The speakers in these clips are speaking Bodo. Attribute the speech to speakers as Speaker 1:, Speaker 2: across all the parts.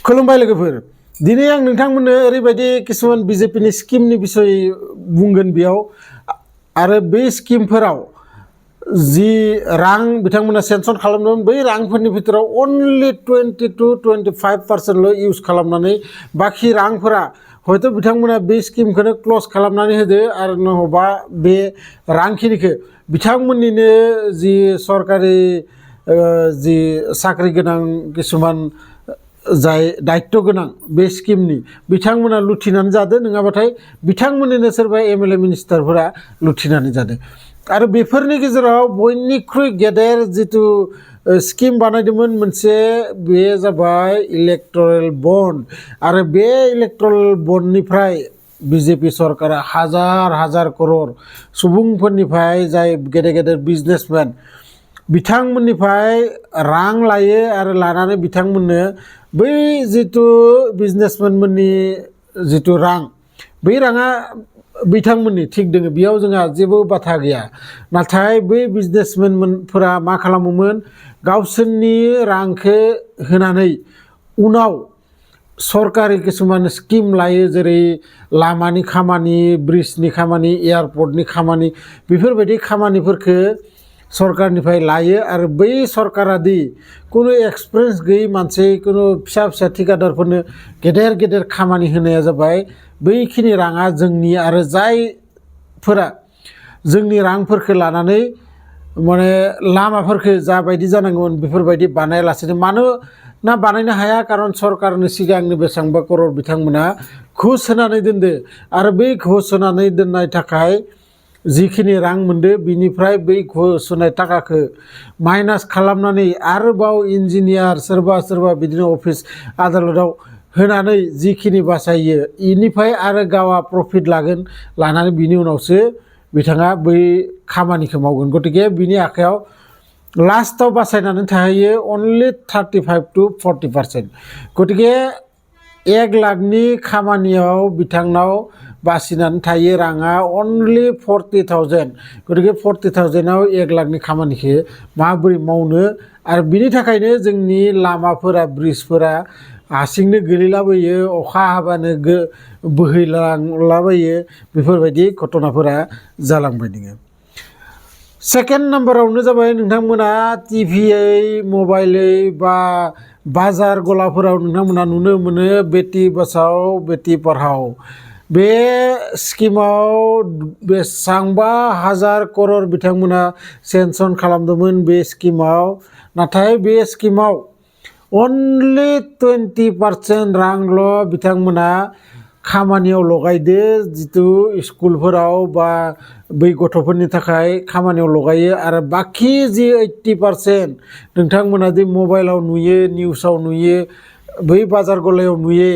Speaker 1: खुलुमबाय लोगोफोर दिनै आं नोंथांमोननो ओरैबायदि किसुमान बिजेपिनि स्किमनि बिसय बुंगोन बेयाव आरो बे स्किमफोराव जि रां बिथांमोना सेंसन खालामदोंमोन बै रांफोरनि भितराव अनलि 20 to 25% इउज खालामनानै बाखि रांफोरा हयथ' बिथांमोना बे स्किमखौनो क्लोज खालामनानै होदो आरो नहबा बे रांखिनिखौ बिथांमोननिनो जि सरकारि जि साख्रि गोनां किसुमान जाय दायित्व गोनां बे स्किमनि बिथांमोना लुथिनानै जादों नङाबाथाय बिथांमोननिनो सोरबा एमएलए मिनिस्टारफोरा लुथिनानै जादों आरो बेफोरनि गेजेराव बयनिख्रुइ गेदेर जितु स्किम बानायदोंमोन मोनसे बे जाबाय इलेक्टोरेल बन्ड आरो बे इलेक्टोरेल बन्डनिफ्राय बिजेपि सरकारा हाजार हाजार करोड़ सुबुंफोरनिफ्राय जाय गेदेर गेदेर बिजनेसमेन बिथांमोननिफ्राय रां लायो आरो लानानै बिथांमोननो बै जितु बिजनेसमेनफोरनि जितु रां बै राङा बिथांमोननि थिग दोङो बेयाव जोंहा जेबो बाथा गैया नाथाय बै बिजनेसमेनफोरा मा खालामोमोन गावसोरनि रांखौ होनानै उनाव सरकारि किसुमान स्किम लायो जेरै लामानि खामानि ब्रिजनि खामानि एयारपर्टनि खामानि बेफोरबायदि खामानिफोरखौ सरकारनिफ्राय लायो आरो बै सरकारा दि कुनु एक्सपिरियेन्स गैयै मानसि कुनु फिसा फिसा ठिकादारफोरनो गेदेर गेदेर खामानि होनाया जाबाय बैखिनि राङा जोंनि आरो जायफोरा जोंनि रांफोरखौ लानानै माने लामाफोरखौ जाबायदि जानांगौमोन बेफोरबायदि बानायालासेनो मानो ना बानायनो हाया खारन सरकारनि सिगांनो बेसेबांबा करोड़ बिथांमोना घुस होनानै दोनदो आरो बै घुस होनानै दोननाय थाखाय जिखिनि रां मोनदो बिनिफ्राय बै घुस होनाय थाखाखौ माइनास खालामनानै आरोबाव इन्जिनियार सोरबा बिदिनो अफिस आदालताव होनानै जिखिनि बासायो इनिफ्राय आरो गावा प्रफिट लागोन लानानै बिनि उनावसो बिथाङा बै खामानिखौ मावगोन गतिके बिनि आखायाव लास्टआव बासायनानै थाहैयो अनलि 35 to 40%। गतिके 1 लाखनि खामानियाव बिथांनाव बासिनानै थायो राङा अनलि 40,000 गतिके 40,000आव 1 लाखनि खामानिखौ माबोरै मावनो आरो बिनि थाखायनो जोंनि लामाफोरा ब्रिजफोरा हारसिंनो गोलैलाबायो अखा हाबानो बोहैलांलाबायो बेफोरबायदि घटनाफोरा जालांबाय दङ। सेकेन्ड नाम्बारावनो जाबाय नोंथांमोना टिभियै मबाइलै बा बाजार गलाफोराव नोंथांमोना नुनो मोनो बेटि बचाओ बेटि पढ़ाओ बे स्किमाव बेसेबांबा हाजार करोड़ बिथांमोना सेंसन खालामदोंमोन बे स्किमाव नाथाय बे स्किमाव अनलि 20% रांल' बिथांमोना खामानियाव लगायदो जितु स्कुलफोराव बा बै गथ'फोरनि थाखाय खामानियाव लगायो आरो बाखि जि 80% नोंथांमोना दि मबाइलाव नुयो निउसाव नुयो बै बाजार गलायाव नुयो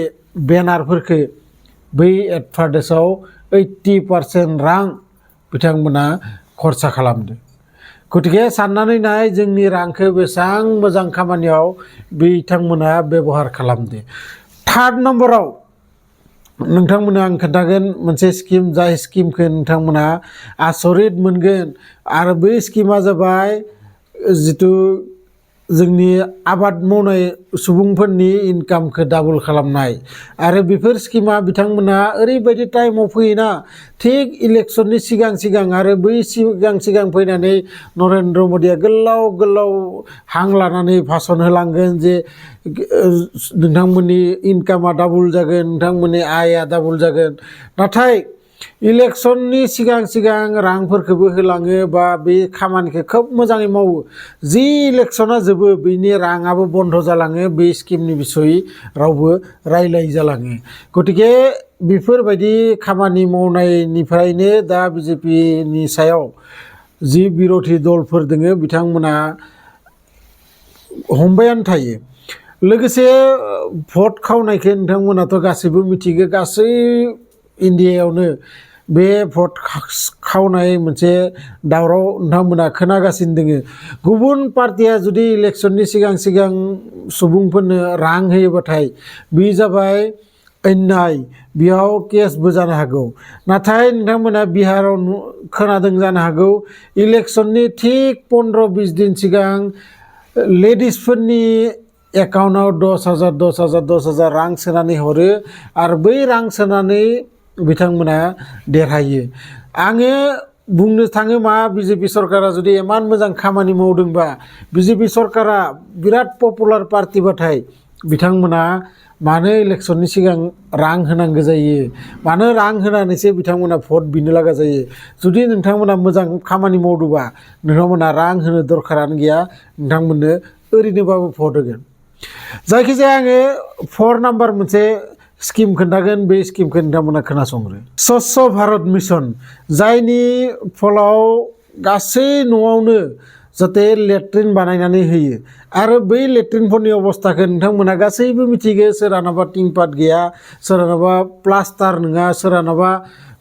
Speaker 1: बेनारफोरखौ बै एडभार्टाइजआव 80% रां बिथांमोना खरसा खालामदो गतिके साननानै नाय जोंनि रांखौ बेसेबां मोजां खामानियाव बिथांमोना बेबहार खालामदो। थार्ड नम्बराव नोंथांमोना आं खोन्थागोन मोनसे स्किम जाय स्किमखौ नोंथांमोना आसरित मोनगोन आरो बै स्किमा जाबाय जितु जोंनि आबाद मावनाय सुबुंफोरनि इनकामखौ डाबल खालामनाय आरो बेफोर स्किमा बिथांमोना ओरैबायदि टाइमाव फैयोना थिग इलेक्शननि सिगां आरो बै सिगां फैनानै नरेन्द्र मदिया गोलाव हां लानानै भाषण होलांगोन जे नोंथांमोननि इनकामा डाबल जागोन नोंथांमोननि आयआ डाबल जागोन नाथाय इलेक्शननि सिगां रांफोरखौबो होलाङो बा बे खामानिखौ खोब मोजाङै मावो जि इलेक्शना जोबो बेनि राङाबो बन्द जालाङो बे स्किमनि बिसय रावबो रायलाय जालाङो गतिके बेफोरबायदि खामानि मावनायनिफ्रायनो दा बिजेपिनि सायाव जि बिरोधी दलफोर दोङो बिथांमोना हमबायानो थायो लोगोसे भट खावनायखौ नोंथांमोनाथ' गासैबो मिथिगौ गासै इन्डियायावनो बे भट खावनाय मोनसे दावराव नोंथांमोना खोनागासिनो दोङो गुबुन पार्टिया जुदि इलेक्शननि सिगां सुबुंफोरनो रां होयोबाथाय बे जाबाय अन्याय बेयाव केसबो जानो हागौ नाथाय नोंथांमोना बिहाराव खोनादों जानो हागौ इलेक्शननि थिग 15-20 दिन सिगां लेडिसफोरनि एकाउन्टाव 10,000 रां सोनानै हरो आरो बै रां सोनानै बिथांमोना देरहायो। आङो बुंनो थाङो मा बिजेपि सरकारा जुदि इमान मोजां खामानि मावदोंबा बिजेपि सरकारा बिराद पपुलार पार्टिबाथाय बिथांमोना मानो इलेक्शननि सिगां रां होनांगौ जायो, मानो रां होनानैसो बिथांमोना भट बिनो लागा जायो। जुदि नोंथांमोना मोजां खामानि मावदोंबा नोंथांमोना रां होनो दरखारानो गैया, नोंथांमोननो ओरैनोबाबो भट होगोन। जायखिजाया आङो 4 नाम्बार मोनसे स्किम खोन्थागोन, बे स्किमखौ नोंथांमोना खोनासंग्रो। स्वच्छ भारत मिशन, जायनि फलाव गासै न'आवनो जाहाथे लेट्रिन बानायनानै होयो आरो बै लेट्रिनफोरनि अबस्थाखौ नोंथांमोना गासैबो मिथिगौ। सोरहानाबा टिंपाट गैया, सोरहानाबा प्लास्टार नङा, सोरहानाबा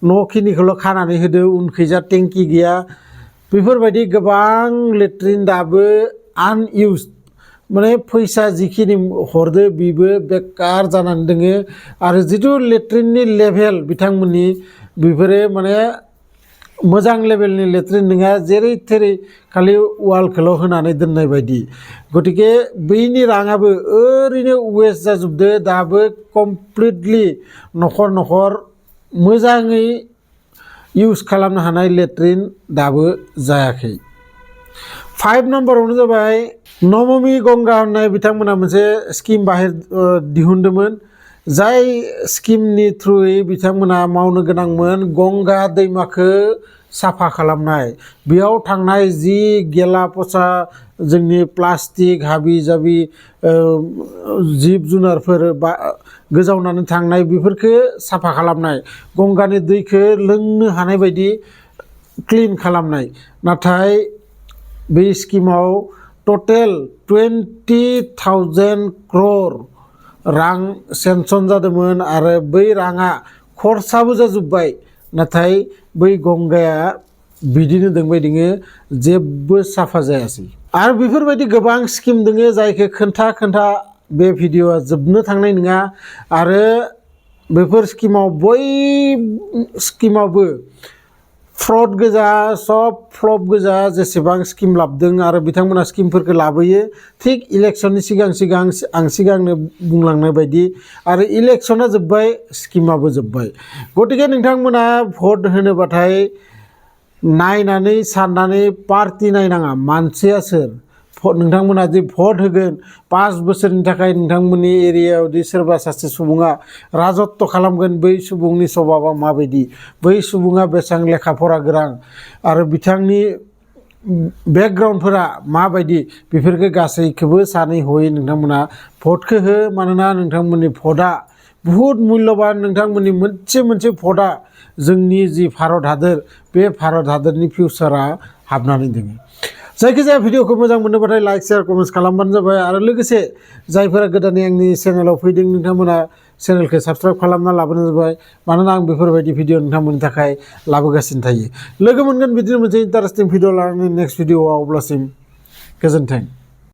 Speaker 1: न'खिनिखौल' खानानै होदो, उनखैजा टेंकि गैया। बेफोरबायदि गोबां लेट्रिन दाबो आनइउज, माने फैसा जिखिनि हरदो बेबो बेकार जानानै दोङो आरो जिथु लेट्रिननि लेभेल बिथांमोननि बेफोरो माने मोजां लेभेलनि लेट्रिन नङा, जेरै थेरै खालि वालखौल' होनानै दोननाय बायदि। गतिके बैनि राङाबो ओरैनो वेस्ट जाजोबदो। दाबो कमप्लिटलि न'खर न'खर मोजाङै इउज खालामनो हानाय लेट्रिन दाबो जायाखै। 5 नाम्बारावनो जाबाय नमामि गंगा होननाय बिथांमोना मोनसे स्किम दिहुनदोंमोन। जाय स्किमनि थ्रुयै बिथांमोना मावनो गोनांमोन गंगा दैमाखौ साफा खालामनाय। बेयाव थांनाय जि गेला पचा जोंनि प्लास्टिक हाबि जाबि जिब जुनारफोर बा गोजावनानै थांनाय बेफोरखौ साफा खालामनाय, गंगानि दैखौ लोंनो हानाय बायदि क्लिन खालामनाय। नाथाय बे स्किमाव टटेल 20,000 crore रां सेंसन जादोंमोन आरो बै राङा खरसाबो जाजोब्बाय। नाथाय बै गंगाया बिदिनो दोंबाय दोङो, जेबो साफा जायासै। आरो बेफोरबायदि गोबां स्किम दोङो जायखौ खोन्था बे भिडिअआ जोबनो थांनाय नङा। आरो बेफोर स्किमाव स्किमावबो फ्रड गोजा, सब फ्लप गोजा। जेसेबां स्किम लाबोदों आरो बिथांमोना स्किमफोरखौ लाबोयो थिग इलेक्शननि सिगां आं सिगांनो बुंलांनाय बायदि, आरो इलेक्शना जोब्बाय, स्किमाबो जोब्बाय। गतिके नोंथांमोना भट होनोबाथाय नायनानै साननानै पार्टि नायनाङा, मानसिया सोर। नोंथांमोना जे भट होगोन 5 बोसोरनि थाखाय नोंथांमोननि एरियायावदि सोरबा सासे सुबुङा राजत्व खालामगोन, बै सुबुंनि स्वभाबा माबायदि, बै सुबुङा बेसेबां लेखा फरा गोरों आरो बिथांनि बेकग्राउन्डफोरा माबायदि, बेफोरखौ गासैखौबो सानै हयै नोंथांमोना भटखौ हो। मानोना नोंथांमोननि भटआ बुहुत मुल्यबान। नोंथांमोननि मोनसे भटआ जोंनि जि भारत हादर, बे भारत हादरनि फिउचारा हाबनानै दङ। जायखिजाया भिडिअखौ मोजां मोनोबाथाय लाइक शेयार कमेन्ट्स खालामबानो जाबाय। आरो लोगोसे जायफोरा गोदानै आंनि चेनेलाव फैदों नोंथांमोना चेनेलखौ साबस्क्राइब खालामना लाबानो जाबाय। मानोना आं बेफोरबायदि भिडिअ नोंथांमोननि थाखाय लाबोगासिनो थायो। लोगो मोनगोन बिदिनो मोनसे इन्टारेस्टिं भिडिअ लानानै नेक्स्ट भिडिअआव। अब्लासिम गोजोन्थों।